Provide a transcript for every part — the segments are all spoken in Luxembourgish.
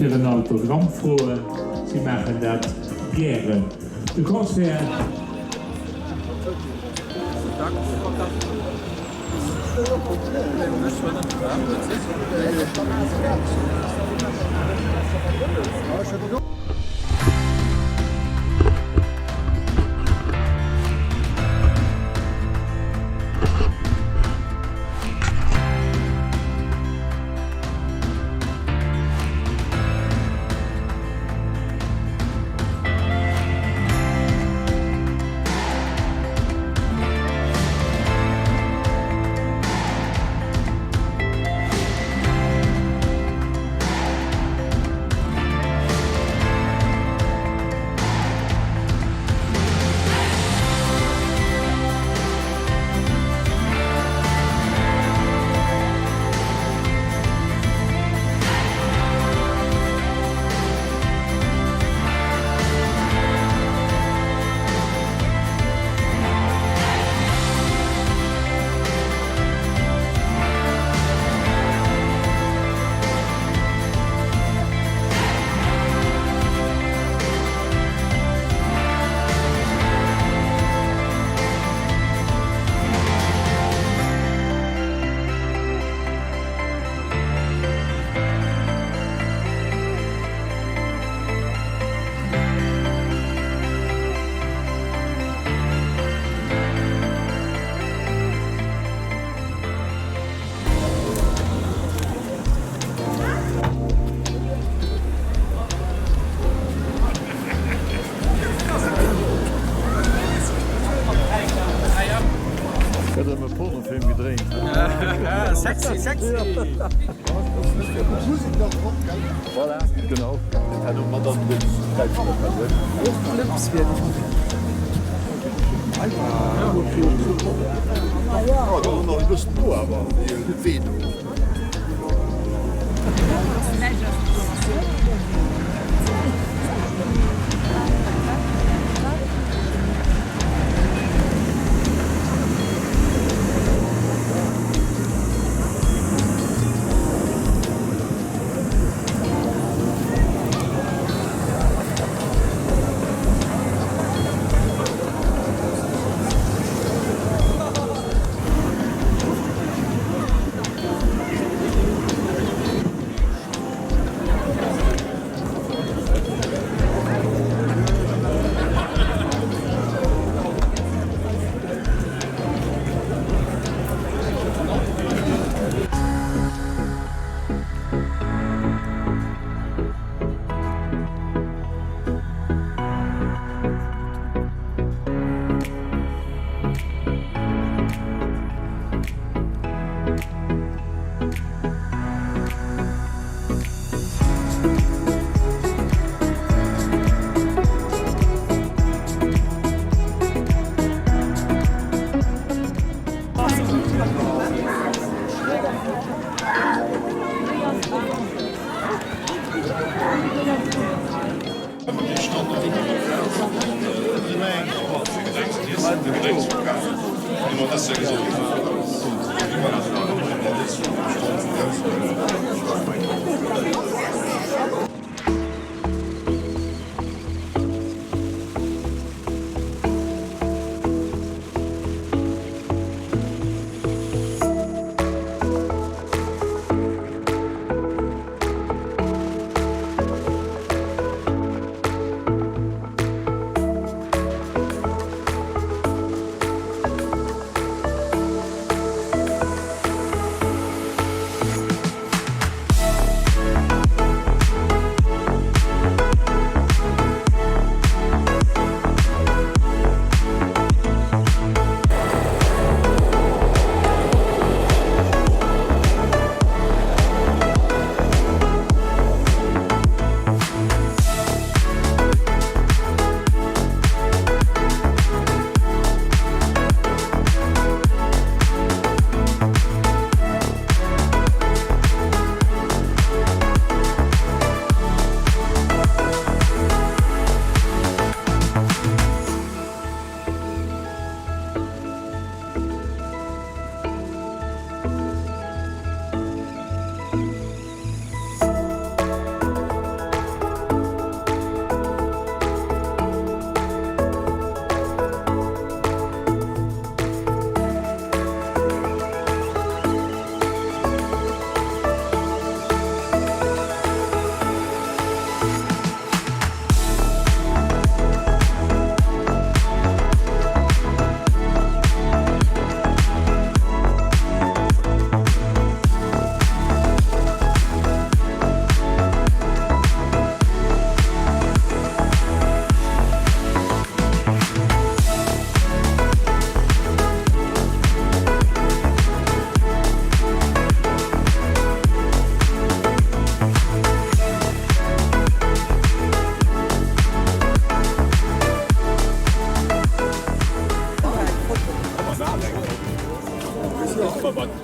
fir en Autogramm froen. Si maachen dat gären. De Concert. Gëtt erëm e Pornofilm gedréint. Sexy, sexy! Voilà, genau.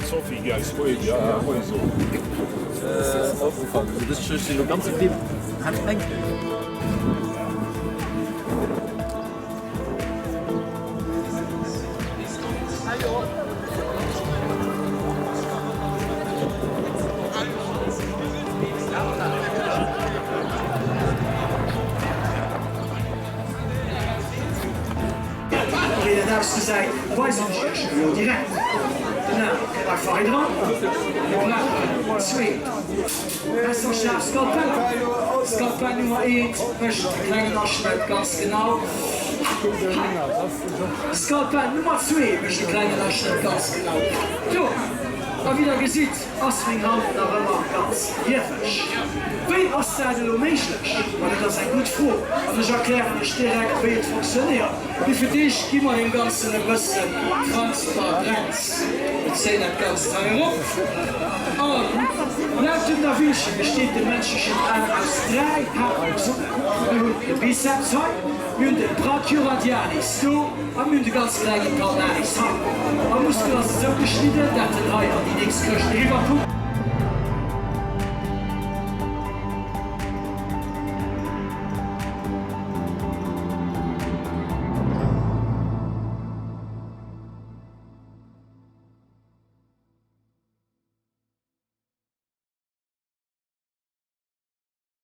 Sophie, gi eis Moien, ja, Moien soen. Wéi dat ausgesäit, weisen ech iech elo direkt. Den Aarm kënnt einfach hei dran. Mir brauchen zwee messerschaarf Skalpeller. Skalpell Nummer eent mécht e klengen Aschnëtt, ganz genau hei. Skalpell Nummer zwee mécht e klengen Aschnëtt, ganz genau do. A wéi der gesitt, ass meng Hand nach ëmmer ganz lieweg. Wéi ass dat elo méiglech? Ma dat ass eng gutt Fro an ech erklären iech direkt, wéi et fonctionnéiert. Mee fir d'éischt gi mer deem Ganzen e bëssen Transparenz. Mir zéien dat Ganzt hei erop an laut dem Da Vinci besteet de mënschlechen Aarm aus 3 Haaptmuskelen. Mir hunn de Bizeps hei, Mir hunn de Brachioradialis do a mir hunn de ganz klenge Palmaris hei. Am Muskel ass esou geschnidden, dat en hei an déi nächst Këscht eriwwer kuckt.